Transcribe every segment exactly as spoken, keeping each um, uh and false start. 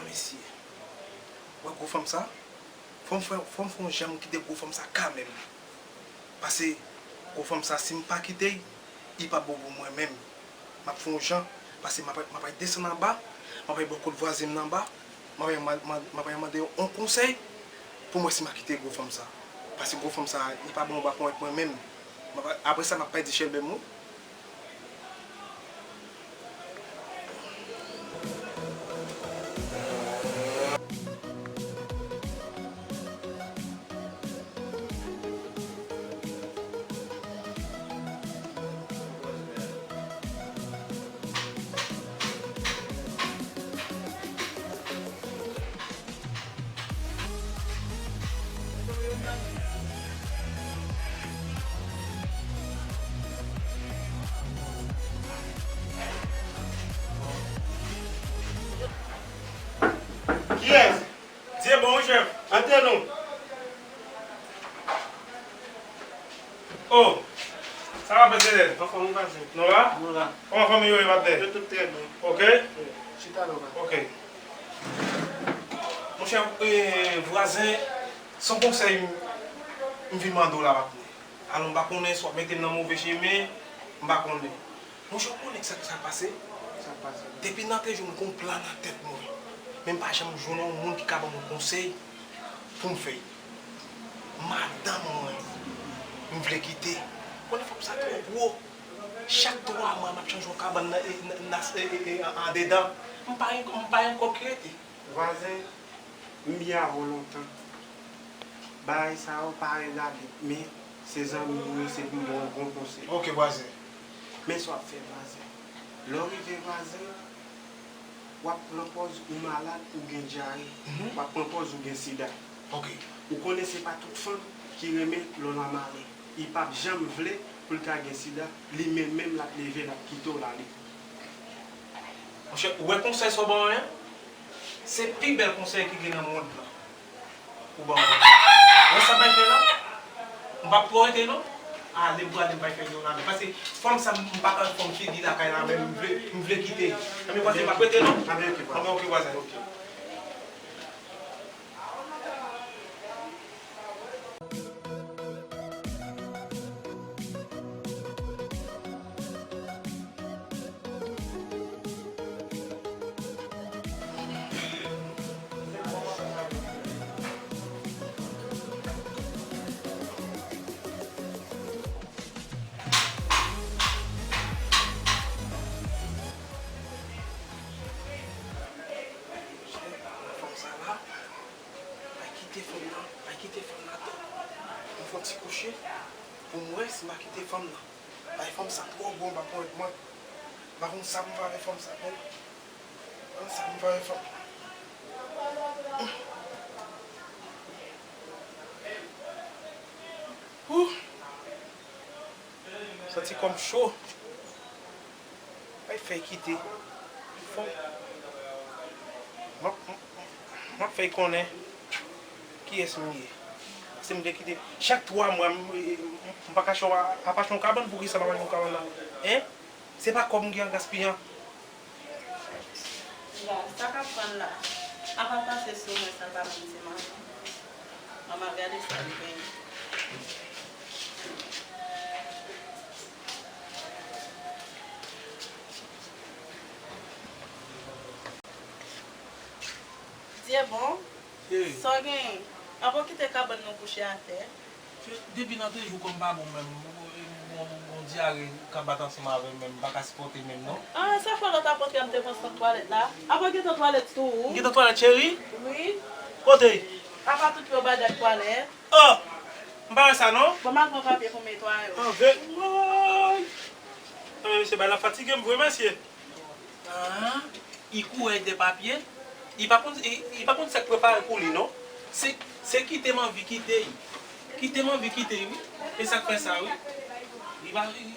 Mesye, wè gwo fanm sa? Fò m fè, fò m fè yon jan m kite gwo fanm sa kanmenm. Pase gwo fanm sa, si m pa kite l, li p ap bon pou mwen menm. M ap fè yon jan, pase m ap, m ap al desann anba, m ap al bò kot vwazen m nan anba, m ap al man-, man-, m ap al mande yon konsèy pou m wè si m a kite gwo fanm sa. Pase gwo fanm sa, li pa bon anba pou mwen menm. M ap, apre sa, m ap pèdi chèlbè m, wi. Kiyès? Dye bon, wi, chèf. Antre non. Oh, sa va, Pè Selès? Anfòm, wi, vwazen. Nou la? Nou la. Kòman fanmi yo ye, patnè? Yo tout trè byen. Ok. Wi. Chita non, vwazen. Ok. Monchè, eh, vwazen, se yon konsèy m, m vin mande w la, patnè. Alò, m pa konnen si w ap mete m nan move chemen, m pa konnen. Monchè, ou konnen sa k, sa k pase? Sa k pase? Depi nan te jou, m gon plan nan tèt mwen. Men m pa janm jwenn yon moun ki ka ban mwen konsèy pou m fè. Madanm mwen, m vle kite. Konnen fanm sa twò gwo. Chak twa mwa, m ap chanje yon kabann nan, e, nan, nan, e, e, e, an, andedan. M pa gen, m pa gen kòb ki rete. Vwazen, m byen avè w lontan. Bagay sa yo pa regade, men se zanmi w ye, se pou m ba w bon konsèy. Ok, vwazen. Men sa w ap fè, vwazen. Lè w rive, vwazen, w ap pran pòz ou malad, ou gen dyare. Mhm. W ap pran pòz ou gen sida. Ok. Ou konnen se pa tout fanm ki renmen lè w nan malè. Li p ap janm vle pou l ta gen sida, li menm menm l ap leve, l ap kite w l ale. Monchè, ou wè konsèy sa w ban mwen an? Se pi bèl konsèy ki gen nan mond lan. Ou ban mwen. Wè sa m bay fè la? M p ap twò rete non. Ale m prale, m bay fè yon ane. Paske fanm sa, m pa ka wè fanm figi lakay la menm, m vle, m vle kite. Anben vwazen, m p ap rete non. Anben ok, vwazen. Anben ok, vwazen. Ok. Ay, kite fanm nan, ay, kite fanm nan atò. Mwen fè yon ti kouche pou m wè si m a kite fanm nan. Ay, fanm sa twò gwo anba ponyèt mwen. M pa konn sa pou m fè avèk fanm sa, non. M pa konn sa pou m fè avèk fanm. Huh! Santi kò m cho. Ay, fè l kite. Fò m, m, m, m ap fè l konnen kiyès m ye. Paske m te kite chak twa mwa, m, m, m pa ka chita, apa chita yon kabann, poukisa m pa ka chita yon kabann la? Hein? Se pa kòb m gen an gaspiyan. Bon, sa k ap vann la? Apa pase sou mwen san l pa menm se manman. Manman, gade sa li genyen. Dye bon, sa w genyen? Apa w kite kabann nou kouche atè? Depi nan de jou kò m pa bon menm, m gon, m gon dyare k ap bat ansanm avè m menm, m pa ka sipòte menm non. Ah, sa fè lòt apre m te pran sant twalèt la. Apa w gentan twalèt tou? M gentan twalèt cheri? Wi. Kote? Apa tout yon bagay twalèt. Oh! M pa wè sa non. Bon, m al pran papye pou m netwaye w. Anvè, woy! Anvè mesye, bagay la fatige m vre mesye. Ah, li kouri ak de papye. Li pa konn, li, li pa konn sa k prepare pou li non. Se, se kite m anvi kite l. Kite m anvi kite l wi. E sa k fè sa wi. Li pa, li,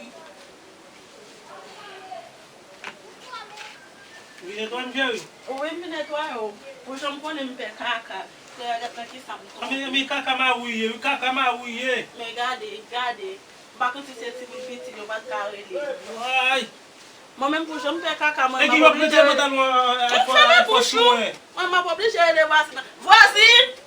li netwaye m cheri? Wi, m vin netwaye w. Ou janm konnen m pè kaka. Se gade nan kisa m tonbe. Anben, anben, kaka mari w ye wi, kaka mari w ye. Men gade, gade. M pa konn si se timoun piti yo pa t ka rele. Woy! Mwen menm pou jan m fè kaka, mwen, e m ap oblije rele. Fèmen bouch ou. Mwen, m ap oblije rele vwazin nan. Vwazin!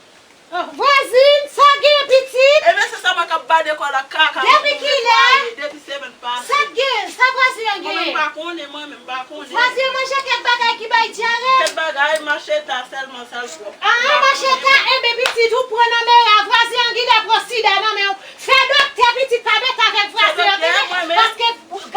Vwazin, sa gen, pitit? Ebyen, se sa mwen k ap bade kòl ak kaka. Depi kilè? Depi semèn pase. Sa k gen? Sa vwazin an gen? Mwen menm, m pa konnen, mwen menm, m pa konnen. Vwazin an manje kèk bagay ki bay dyare? Kèk bagay, macheta sèlman, sèl pwòp. Ah, macheta, enben, pitit, ou pran nan men a, vwazin an genlè pran sida nan men w. Fè doktè, pitit, pa mete avèk vwazin an, tande? Paske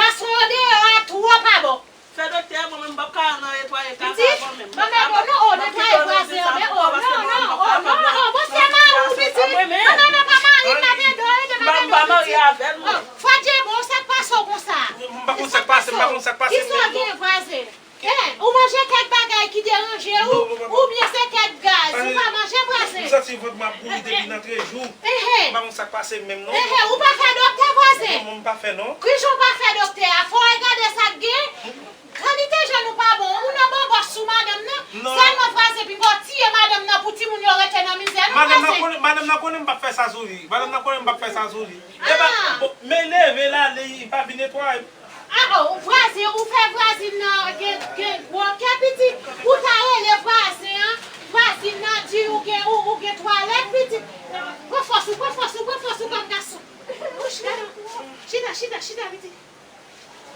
gason yo deyò a twò pa bon. Fè doktè, mwen menm, m p ap ka al nan netwaye kaka mwen menm. Pitit, ban m ede w, non, o, netwaye vwazin an, men o, non, non, o, non, o, bon, se mari w, pitit. Non, non, non, pa mari m, mèt ede w, ede, mèt ede w, pitit. M pa marye avè l, mwen. Fòdye bon, sa k pase w konsa? M pa konn sa k pase, m pa konn sa k pase, men non. Kisa w gen, vwazin? Eh, ou manje kèk bagay ki deranje w, oubyen se kèk gaz? Ou pa manje, vwazin? M santi vant mwen ap bouri depi nan trè jou. M pa konn sa k pase menm, non. Ou pa fè doktè, vwazin? Non, mwen, m pa fè, non. Kijan w pa fè doktè a? Fò w al gade sa k gen. Kalite je nou pa bon. Ou nan bòbòch sou madanm nan. Sèlman vwazin pi fò tiye madanm nan pou timoun yo rete nan mizè, non, vwazin. Madanm nan konnen, madanm nan konnen m p ap fè sa sou li. Madanm nan konnen m p ap fè sa sou li. E pa, bon, men leve l ale, li pa vin netwaye. Ah, oh, vwazin, ou fè vwazin nan gen, gen gwo kè, pitit. Ou ta rele vwazin an, vwazin nan di ou gen, ou, ou gen twalèt, pitit. Pran fòs ou, pran fòs ou, pran fòs ou kòm gason. Wouch, gade. Chita, chita, chita, pitit.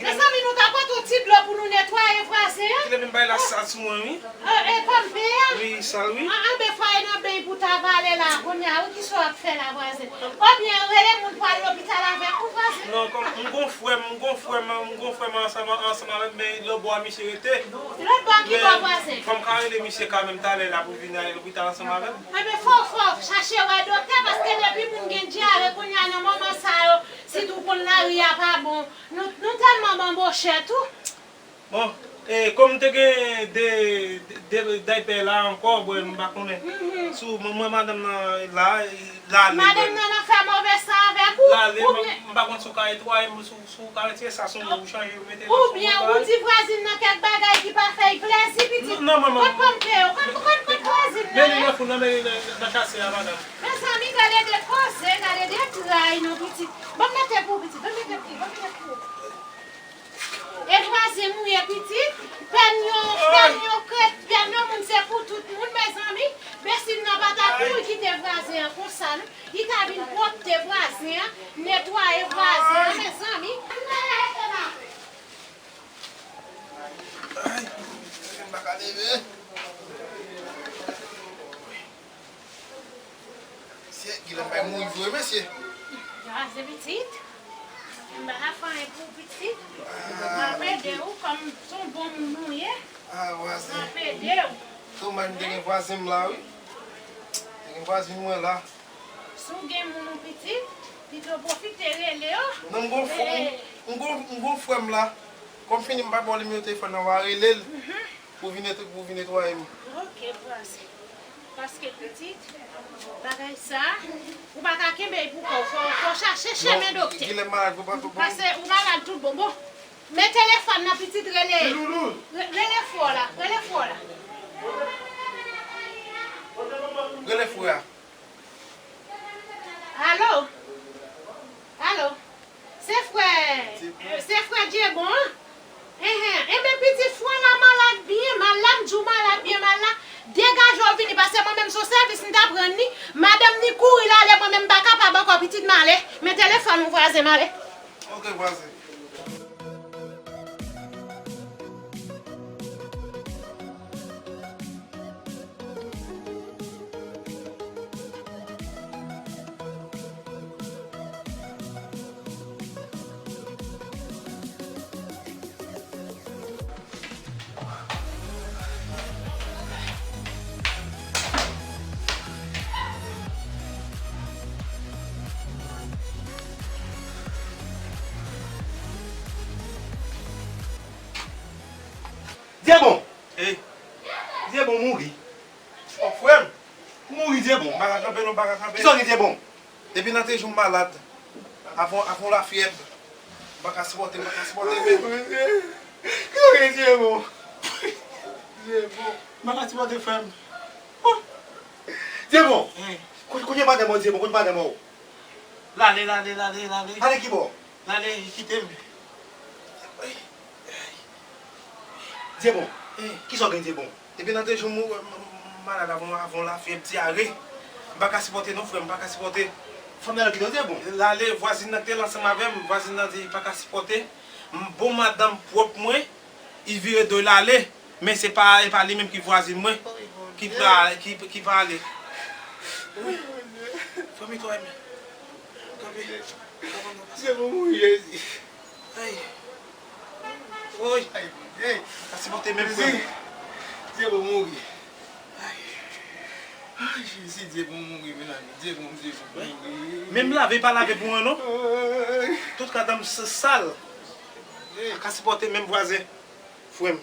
Mezanmi, nou ta pote yon ti dlo pou nou netwaye vwazin an. Kilè menm bay la sal sou mwen, wi. Ah, e kòm peye a? Wi, sal, wi. Ah, ah, ben, fò al nan beny pou ta vale la, kounye a, wi, kisa w ap fè la, vwazin? Oubyen rele moun pou al lopital avèk ou, vwazin? Non, kòm m gon frè m, m gon frè m, m gon frè m ansanm, ansanm avè m, men lòtbò a misye rete. Lòtbò a ki bò, vwazin? Men fò m ka rele misye kanmenm talè la pou vin al lopital ansanm avè m. Enben, fò, fò chache wè doktè, paske depi moun gen dyare kounye a nan moman sa yo, sitou konn lari a pa bon. Nou, nou tèlman banbochè tou. Bon, e, kòm te gen de, de, de daypè la ankò, bon, m pa konnen. Si w, mwen, mwen, madanm nan la, l ale. Madanm nan nan fè move san avèk ou? L ale, m pa konn si w ka netwaye, si w, si w ka retire sa sou mwen, ou chanje, ou mete l sou mwen. Oubyen ou di vwazin nan kèk bagay ki pa fè l plezi, pitit. Non, non, manman. Kot pòmte yo? Kot, kot, kot vwazin nan, hein? Men li nan fou, nan men li nan, nan kase a, madanm. Mezanmi, gade de koze, gade de tray, non, pitit. Ban m mete pou ou, pitit, ban m mete pou ou, ban m mete pou ou. E vwazin mouye pitit, pèn yon, pèn yon krèt, pèn yon moun se pou tout moun, mezanmi. Besin nan pa ta kouri kite vwazin an konsa, non. Li ta vin pwòpte vwazin an, netwaye vwazin an, mezanmi. Ay, m pa ka leve. Mesye, Guilherme bay mouri vre, mesye. Vwazin pitit. M pa ka fè anyen pou ou, pitit. M ap ede ou kòm se yon bon moun ou ye. Ah, vwazin. M ap ede ou. Domaj, m te gen vwazin m la, wi. Te gen vwazin mwen la. Si w gen moun ou pitit, pito pwofite rele yo. Non, m gon frè, m, m gon, m gon frè m la. Kòm fini, m pa ba w nimewo telefòn nan, w a rele l. Pou vin netw-, pou vin netwaye m. Ok, vwazin. Paske pitit, bagay sa, ou pa ka kenbe l pou kò w. Fò, fò chache chemen doktè. Guilherme malad, fò pa, fò pa. Paske ou malad tout bon. Bon, men telefòn nan, pitit, rele. Re-, rele frè w la, rele frè w la. Rele frè a. Alo? Alo? Se frè, se frè Djebon an? Enhen. Enben, pitit, frè w la malad byen mal la, m di w malad byen mal la. Degaje w vini, paske mwen menm se yon sèvis m t ap rann li. Madanm ni kouri l ale, mwen menm m pa kapab ankò, pitit, m ale. Men telefòn ou, vwazin, m ale. Ok, vwazin. Dyebon! Ey! Dyebon mouri. O, frè m! Mouri, Dyebon. M pa ka kanpe non, m pa ka kanpe. Kisa w gen, Dyebon? Depi nan te jou m malad, avè, avè lafyèb, m pa ka sipòte, m pa ka sipòte menm. Kisa w gen, Dyebon? Dyebon. M pa ka sipòte, frè m. Dyebon! Kote, kote madanm ou, Dyebon? Kote madanm ou? L ale, l ale, l ale, l ale. Ale ki bò? L ale, li kite m. Dyebon, kisa w gen, Dyebon? Depi nan de jou m, m, m malad avè yon, avè yon lafyèv, dyare. M pa ka sipòte non, frè m, m pa ka sipòte. Fanm nan ki te di bon. L ale, vwazin nan ki te la ansanm avè m, vwazin nan di li pa ka sipòte. M bon madanm pwòp mwen, li vire do l ale. Men se pa, e pa li menm ki vwazin mwen, ki pa, ki, ki pa ale. Wi. Fanmi twa men. Kanpe. Kanpe nan pase. Se pou mouri, Jezi. Ay. Woy. Ay, Bondye. Pa sipòte menm frè m. Jezi. Dyebon mouri. Ay. Ay, Jezi, Dyebon mouri, mezanmi. Dyebon, Dyebon mouri. Menm lave, pa lave pou mwen, non. Ay. Tout kadanm s-, sal. Ay. Pa ka sipòte menm vwazen. Frè m.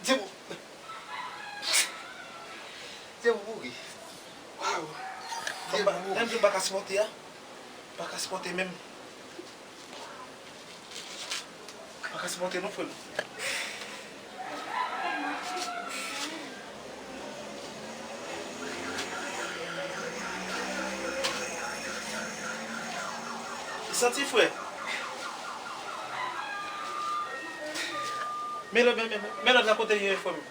Dyebon. Dyebon mouri. Waw. Dyebon mouri. Lè m di w pa ka sipòte a. Pa ka sipòte menm. Pa ka sipòte non, frè m. Li santi, frè. Men lòt, men, men, men lòt la kote l ye, frè m.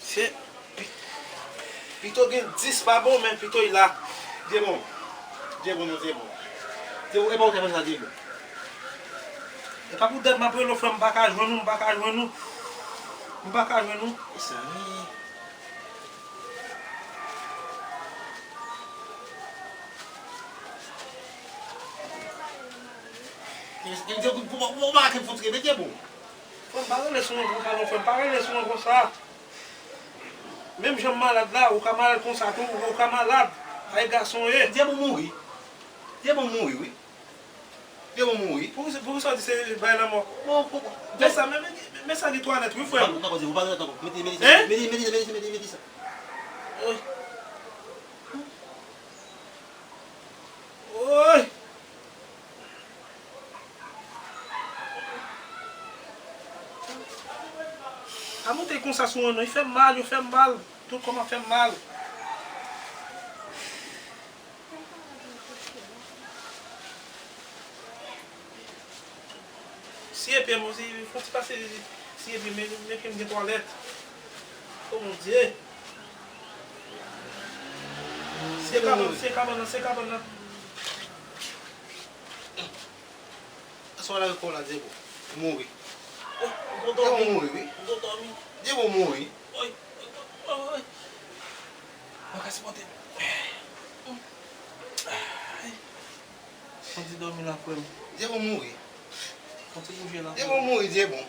Se, pi-, pito gen dis pa bon, men pito l la. Dyebon. Dyebon, non, Dyebon. Dyebon, e pa ou k ap fè sa, Dyebon. E pa pou dat m ap rele w, frè m, m pa ka jwenn ou, m pa ka jwenn ou. M pa ka jwenn ou. Mezanmi. Ou pa ka fout rele Dyebon. Frè m, pa rele sou mwen konsa non, frè m, pa rele sou mwen konsa. Menm jan m malad la, ou ka malad konsa tou, ou ka malad. Ay gason ye. Dyebon mouri. Dyebon mouri, wi. Dyebon mouri. Poukisa, poukisa w di se bay lanmò? Bon, bon, bon. Men sa, men, men, men sa gen twalèt, wi, frè m. Ou pa, ou pa, ou pa, mete, mete sa. Hein? Mete, mete, mete, mete, mete sa. Oy. Oy. Pa monte konsa sou mwen non, li fè m mal, yo fè m mal. Tout kò m ap fè m mal. Siye pye m, si, fon ti pase, siye pye m, men, men pye m gen twalèt. O mon Dye. Siye kabann, siye kabann nan, siye kabann nan. Sa w lage kò w la, Dyebon? Ou mouri. Oh, m kontan. Dyebon mouri, wi. M kontan, wi. Dyebon mouri. Oy, oy, oy, oy. Mwen ka sipòte. Fon ti dòmi la, frè m. Dyebon mouri. Fon ti bouje la. Dyebon mouri, Dyebon.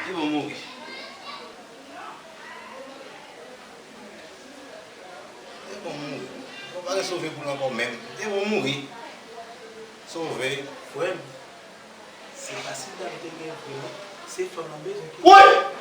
Dyebon mouri. Dyebon mouri. Ou pa gen sove pou l ankò menm. Dyebon mouri. Sove. Frè m, se pa sida m te gen vre non. Se fanm nan bezwen ki... Woy!